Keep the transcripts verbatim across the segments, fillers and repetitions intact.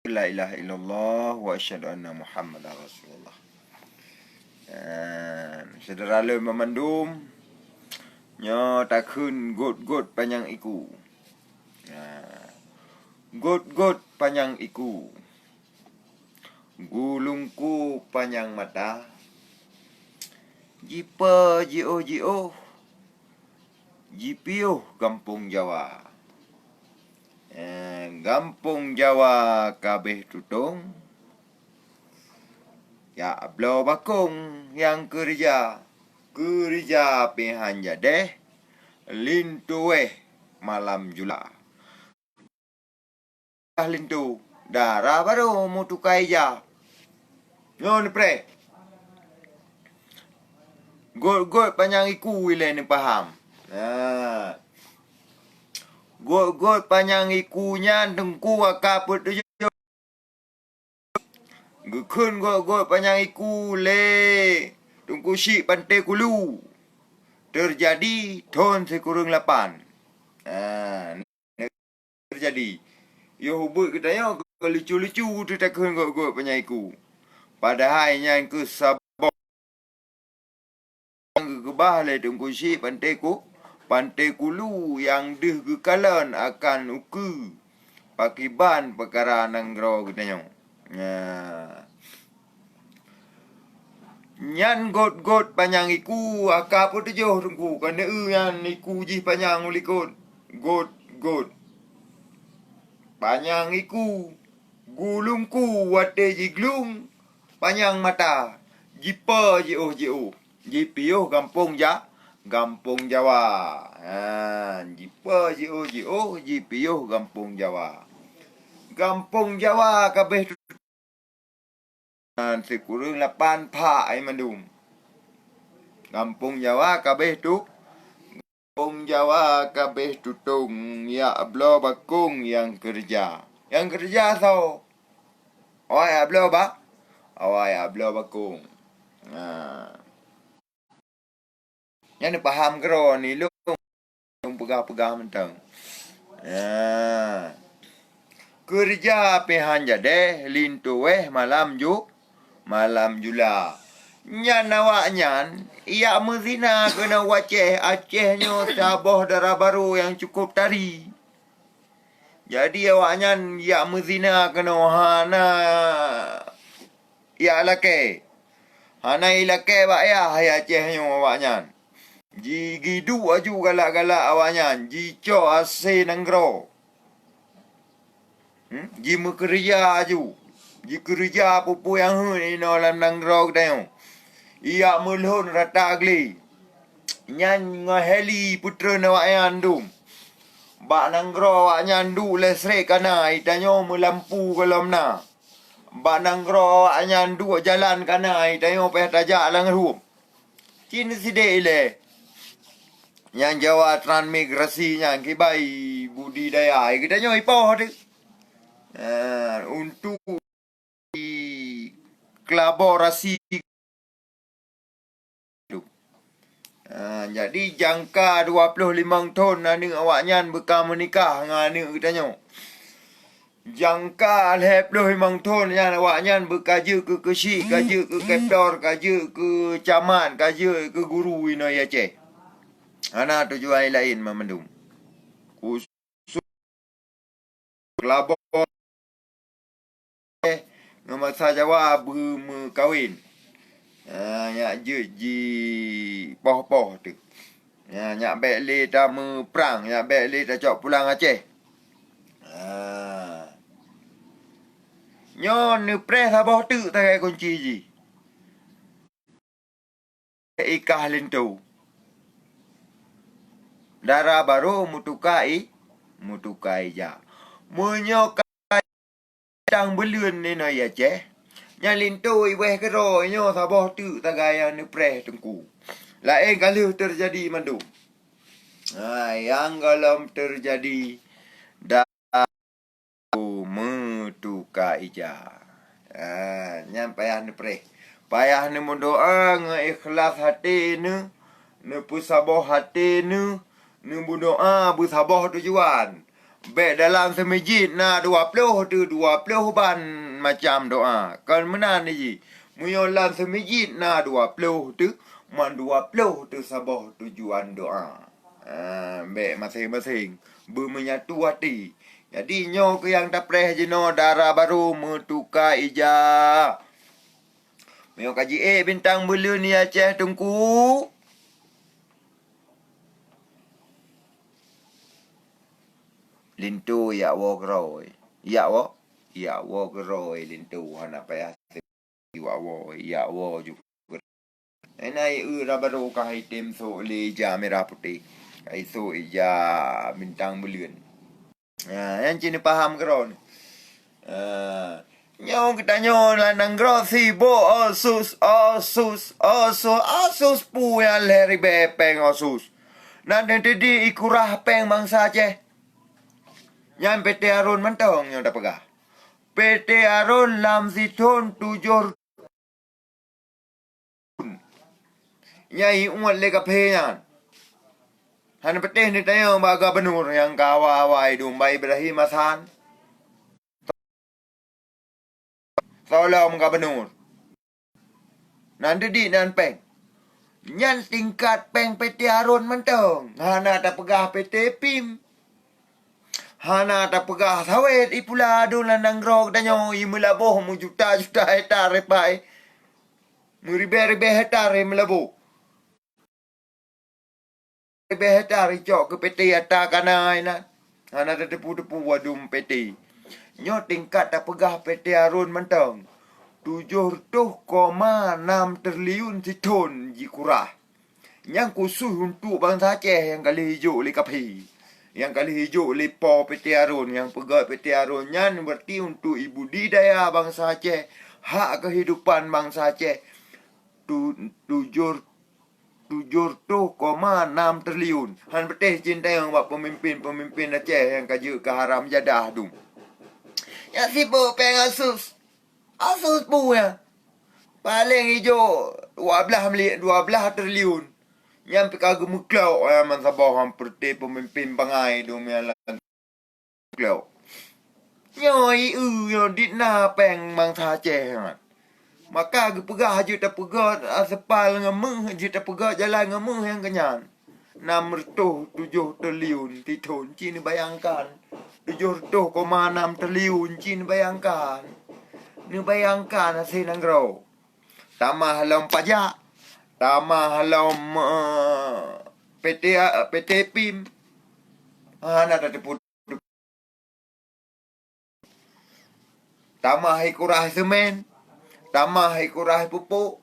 La ilaha illallah wa asyhadu anna Muhammadar Rasulullah. Dan syedara lôn banmandum, nyoe takheun gôt-gôt panyang iku. Nah, gôt-gôt panyang iku, gulungku panyang mata, jipe jiôh-jiôh, jipiôh gampông Jawa. Eh, gampông Jawa kabeh tutong, jak bloe bakong nyang keureuja, keureuja pih han jadeh, linto wéh malam jula. Linto, dara barô meutuka ija. Nyoe neupreh. Gôt-gôt panyang iku ilée neupaham. Nah. Gôt-gôt panyang iku nyan teungku aka peutujoh. Geukheun gôt-gôt panyang iku lé Teungku Syik Panté Kulu, teujadi thon sikureueng lapan. Ah, teujadi. Yoh ubit geutanyoe geulucu-lucu teutakheun gôt-gôt panyang iku. Padahai nyan keuh saboh nyang geukeubah lé Teungku Syik Panté Ku-, Panté Kulu nyang deuh geukalon akan ukeue pakiban peukara nanggroe geutanyoe. Nah. Nyan gôt-gôt panyang iku aka peutujoh teungku, keuneue nyan iku jih panyang u likot. Gôt-gôt panyang iku, gulungku watée jiglung, panyang mata, jipe jiôh-jiôh, jipiôh gampông Ja-, gampông Jawa. Ha, jipe jiôh-jiôh, jipiôh gampông Jawa. Gampông Jawa kabeh tu-, sikureueng lapan phak ai mandum. Gampông Jawa kabeh tu-, Gampông Jawa kabeh tutong jak bloe bakong nyang keureuja. Nyang keureuja soe? Awai jak bloe ba-, awai jak bloe bakong. Nah. Nyan neupaham keudroe ni lôn, lôn peugah-peugah mantong. Nah. Keureuja pih han jadeh, linto wéh malam ju-, malam jula. Nyan awaknyan jak meuzina keunoe u Aceh. Aceh nyoe saboh dara barô nyang cukôp tari. Jadi awaknyan jak meuzina keunoe hana jak lakée. Hana ilakée bak yah, hai Aceh nyoe awaknyan. Jigiduek aju galak-galak awaknyan, jicok asé nanggroe. Hmm? Jimeukeureuja aju. Jikeureuja peue-peue nyang heuet inoe lam nanggroe geutanyoe. Jak meulhon rata glé. Nyan ngon heli peutreun awaknyan dum. Bak nanggroe awaknyan duek leustrek kana, geutanyoe meulampu gohlom na. Bak nanggroe awaknyan duek jalan kana, geutanyoe payah tajak lam rhueng. Cit sidék ilée. Nyang Jawa transmigrasi nyan kiban budidaya geutanyoe ipoh teuh. Eh, untuk kolaborasi. Ah, jadi jangka dua ploh limong thon aneuk awaknyan beuka meunikah ngon aneuk geutanyoe. Jangka lhée ploh limong thon nyan awaknyan beuka jeuet keu keuchik, ka jeuet keu keptor, ka jeuet keu camat, ka jeuet keu guru inoe Aceh. Hana tujuan laén mandum. Khusus keulabor ngon bansa Jawa beumeukawen. Ah, nyak jeuet jipoh-poh teuh. Nyak, nyak bék lé tameuprang, nyak bék lé tacok pulang Aceh. Ah. Nyoe neupreh saboh teuk sagai kunci jih. Ikah linto. Dara barô meutuka i-, meutuka ija. Meunyoe ka dang beuleuen inoe Aceh, nyan linto iwéh keudroe nyoe saboh teuk sagai nyang neupreh teungku. Laén ka lheueh teujadi mandum. Hai, nyang gohlom teujadi da- meutuka ija. Ah, nyan payah neupreh. Payah neumeudoa ngon ikhlas até neu-, neupeusaboh até neu-, neumeudoa beusaboh tujuan. Bék dalam seumijit na dua ploh teuh, dua ploh ban macam doa. Kon meunan jih. Meunyoe lam seumijit na dua ploh teuh, man dua ploh teuh saboh tujuan doa. Ah, bék maséng-maséng beumenyatu até. Jadi, nyoe keuh nyang tapreh jinoe dara barô meutuka ija. Meunyoe ka jiék bintang buleuen di Aceh, Teungku, linto yak woe keurôi. Yak woe? Yak woe keurôi linto, hana payah yak woe, yak woe ju. Ena ié barô ka item sôk lé ija mirah putéh. Ka isôk ija bintang buleuen. Ha, nyan cit neupaham keudroe. Ha, nyoe geutanyoe lam nanggroe sibôk Otsus, Otsus, Otsus, Otsus peue nyang lhèe ribèe péng Otsus. Na teuntèe di ikurah péng bansa Aceh. Nyan P T Harun mantong nyang tapeugah. P T Harun lam sithôn tujoh Nyan iuet lé kaphé nyan. Hana patéh neutanyong bak gubernur nyang ka awai-awai dum, bak Ibrahim Hasan. Tolong gubernur. Nan deudik nan péng. Nyan tingkat péng P T Harun mantong. Hana tapeugah P T Pim. Hana tapeugah sawét ipula dum lam nanggroe geutanyoe, imeulaboh meujuta-juta hektar ipai. Meuribèe-ribèe hektar imeulaboh. Ribèe hektar icok keu P T ata kana inan. Hana tateupeue-teupeue wadum P T. Nyoe tingkat tapeugah P T Harun mantong. Tujoh reutôh koma nam triliun sithôn jikurah. Nyang khusos untuk bansa Aceh nyang ka lheueh ijok lé kaphé, nyang ka lheueh ijok lé po P T Harun, nyang peugöt P T Harun nyan, berarti untuk ibudidaya bansa Aceh, hak keuhidupan bansa Aceh, tu-, tujoh, tujoh reutôh koma nam triliun. Han patéh cintayong bak peumimpén-peumimpén Aceh nyang ka jeuet keu haram jadah dum. Nyang sibôk péng Otsus. Otsus peue nyan? Paleng ijok dua blaih mili-, dua blaih triliun. Nyan pih ka geumeuklok nyan bansaboh, han peureute peumimpén bangai dum nyan lam klok. Nyoe ié nyoe dit na péng bansa Aceh nyan. Maka geupeugah jeuet tapeugöt aseupal ngon méuh, jeuet tapeugöt jalan ngon méuh nyang keunyan. Nam reutôh tujoh triliun sithôn, ci neubayangkan. Tujoh reutôh koma nam triliun, ci neubayangkan. Neubayangkan hase nanggroe. Tamah lom pajak, tamah lom, eh, P T, eh, P T Pim. Hana tateupeue. Tamah ikurah seumén, tamah ikurah pupuk.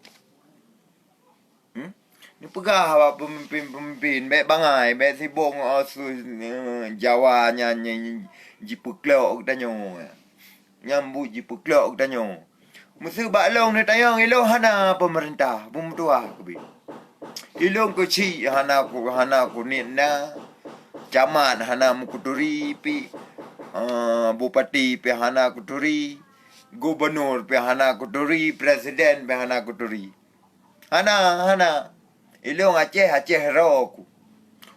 Hmm? Neupeugah bak peumimpén-peumimpén, bèk bangai, bèk sibok ngon Otsus, eh, Jawa nyan, nyan jipeuklok geutanyoe. Nyan buet jipeuklok geutanyoe. Meuseu bak lôn neutanyong, ilôn hana peumeurintah, peumeutuah keubiet. Ilôn keuchik hana ku-, hana keuneuk na, camat hana meukuturi pih, eh, bupati pih hana kuturi, gubernur pih hana kuturi, presiden pih hana kuturi. Hana, hana. Ilôn Aceh, Aceh droe ku.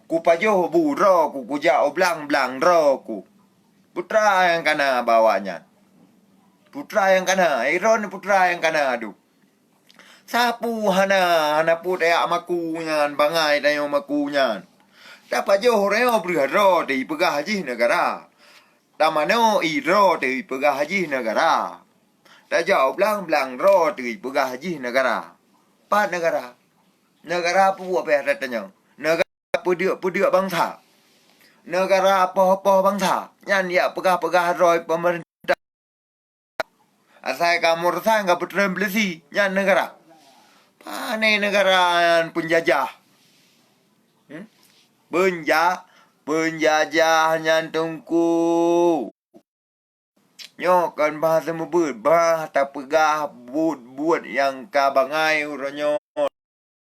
Kupajoh bu droe ku, kujak u blang, blang droe ku. Putra nyang kana bak awaknyan. Putra nyang kana, droeneuh putra nyang kana dum. Sapeue hana, hana peue tajak maku nyan, bangai tanyoe maku nyan. Tapajoh droe breueh droe teuh ipeugah jih neugara. Tamanoe droe teuh ipeugah jih neugara. Tajak u blang, blang droe teuh ipeugah jih neugara. Pat neugara? Neugara peue pih that tanyoe? Neugara peuduek-peuduek bansa. Neugara poh-poh bansa. Nyan jak peugah-peugah droe peumeurintah. Asai kamoe reusang ka peutreun peulisi, nyan neugara. Pane neugara nyan peunjajah. Hmm? Peunja-, peunjajah nyan Teungku. Nyoe kon bah seumeubeuet, bah tapeugah buet-buet nyang ka bangai uroe nyoe.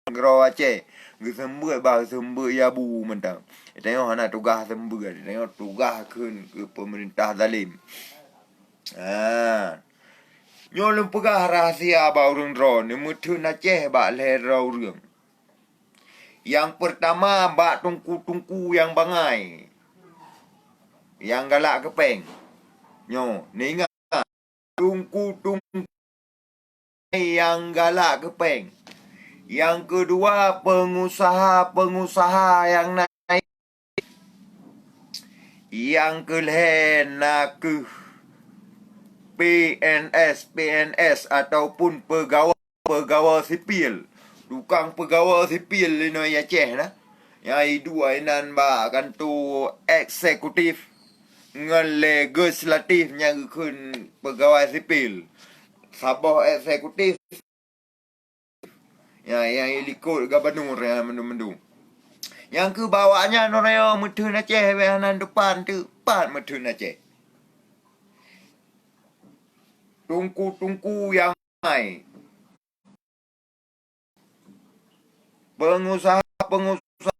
Nanggroe Aceh geuseumeubeuet bah geuseumeubeuet ya bu mantong. Tanyoe hana tugaih seumeubeuet, tanyoe tugaih kheun keu peumeurintah zalim. Ha. Nyoe lôn peugah rahsia bak ureuëng droe, neumeutheun Aceh bak lhée droe ureuëng. Nyang peurtama bak teungku-teungku nyang bangai. nyang galak keu péng. Nyoe, neuingat, teungku-teungku nyang galak keu péng. Nyang keudua, peungusaha-peungusaha nyang na. Nyang keulhée na kheueh P N S, P N S ataupun peugawa-, peugawa sipil. Tukang peugawa sipil inoe Aceh na. Nyang idua inan bak kanto eksekutif ngon legislatif nyang geukheun pegawai sipil. Saboh eksekutif nyang, nyang ilikot gubernur nyang mandum-mandum. Nyang keu bak awaknyan uroe nyoe meutheun Aceh, bék hana depan teuk pat meutheun Aceh. Teungku-teungku nyang hai, peungusaha-peungusaha,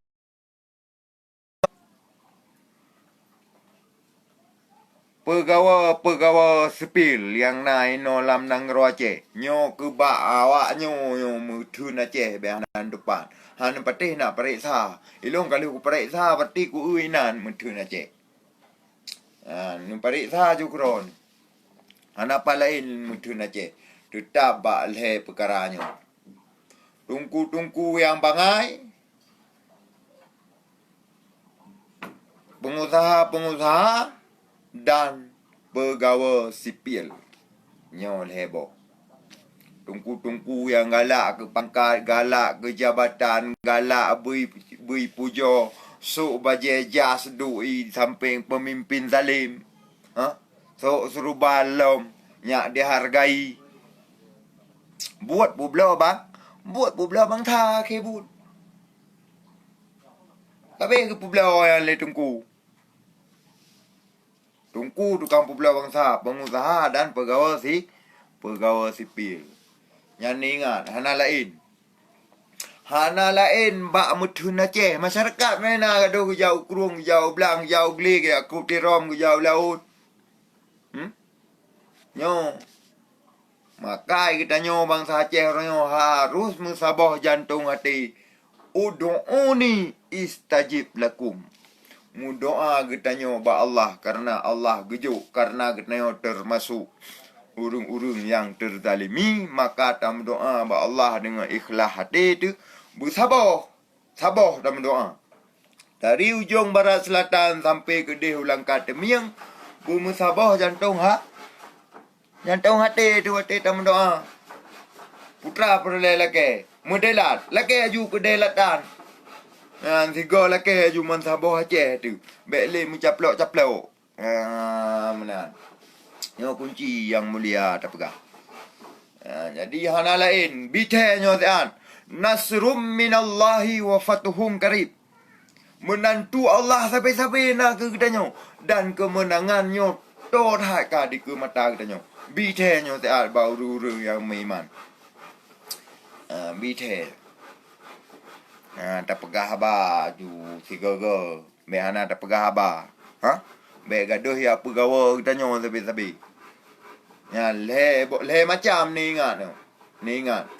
peugawa-peugawa sipil nyang na inoe lam nanggroe Aceh. Nyoe keu bak awaknyoe nyoe meutheun Aceh bék hana depan. Hana patéh nak pareksa. Ilôn ka lheueh kupareksa, berarti ku eu inan meutheun Aceh. Ha, neupareksa ju keudroe. Hana pat laén meutheun Aceh, teutab bak lhée peukara nyoe. Teungku-teungku nyang bangai, peungusaha-peungusaha, dan peugawa sipil. Nyoe lhée boh. Teungku-teungku nyang galak keu pangkat, galak keu jabatan, galak bri, bri pujoe, sôk bajée jas duek i sampéng peumimpén zalim. Ha? Sôk seuruban lom nyak dihargai. Buet peubloe bang, buet peubloe bansa akhé buet. Tapi geupeubloe nyan lé teungku. Teungku tukang peubloe bansa, peungusaha dan peugawa si-, peugawa sipil. Nyan ingat, hana laén. Hana laén bak meutheun Aceh. Masyarakat meunan gadôh geujak u krueng, geujak u blang, geujak u glé, geujak krueng tirôm, geujak u laôt. Hmm? Nyoe. Maka geutanyoe bansa Aceh uroe nyoe harôh meusaboh jantông até. "Ud'uni astajib lakum." Meudoá geutanyoe bak Allah, kareuna Allah geujok, kareuna geutanyoe teumasok ureuëng-ureuëng nyang teuzalimi, maka tameudoá bak Allah deungon ikhlaih até teuh beusaboh. Saboh tameudoá. Dari ujong barat seulatan sampoe keudeh u langkat teumieng, beumeusaboh jantông ha-, jantông até teuh watée tameudoá. Putra peureulée lakée, meudelat, lakée aju keudeh latan. Nyan sigoe lakée aju meusaboh Aceh teuh, bék lé meucaplok-caplok. Ah, meunan. Nyoe kunci nyang mulia tapeugah. Ah, jadi hana laén, bithée nyoe siat, "Nasrum minallahi wa fathun qarib." Meunantu Allah sabe-sabe na keu geutanyoe, dan keumeunangan nyoe tô that ka dikeue mata geutanyoe. Bithée nyoe siat bak ureuëng-ureuëng nyang meuiman. Ah, bithée. Ah, tapeugah haba ju sigoe-goe. Bék hana tapeugah haba. Ha? Bék gadôh jak peugawa geutanyoe sabe-sabe. Nyan lhée bo-, lhée macam neuingat nyoe. Neuingat.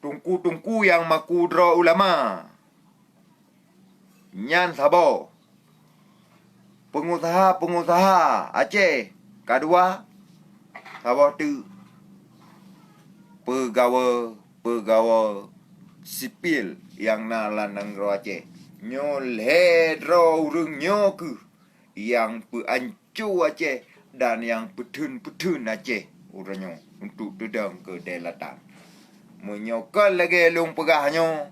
Teungku-teungku nyang maku droe ulama. Nyan saboh. Peungusaha-peungusaha Aceh, kadua, saboh teuk peugawa-peugawa sipil nyang na lam nanggroe Aceh. Nyoe lhée droe ureuëng nyoe kheueh nyang peuanco Aceh dan nyang peutheun-peutheun Aceh uroe nyoe untuk teudong keu dée latan. Meunyoe kon lagée lôn peugah nyoe,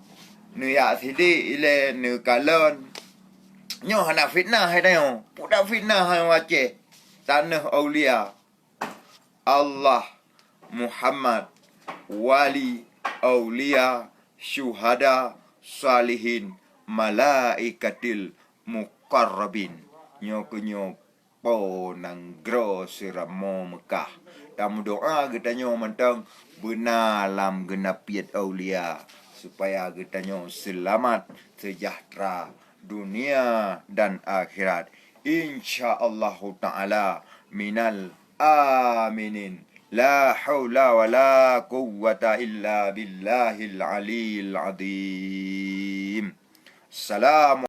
neuyak sidék ilée neukalon. Nyoe hana fitnah hai tanyoe. Peue fitnah hai Aceh? Tanoh aulia. Allah, Muhammad, wali, aulia, syuhada, salihin, malaikatil muqarrabin. Nyoe keuh nyoe po nanggroe seuramoe Meukah. Tameudoá geutanyoe mantong beuna lam geunapiet aulia, supaya geutanyoe seulamat, seujahteura dunia dan akhirat. Insya Allahu Ta'ala, minal aminin. La haula wa la quwwata illa billahil aliyil azim. Assalamu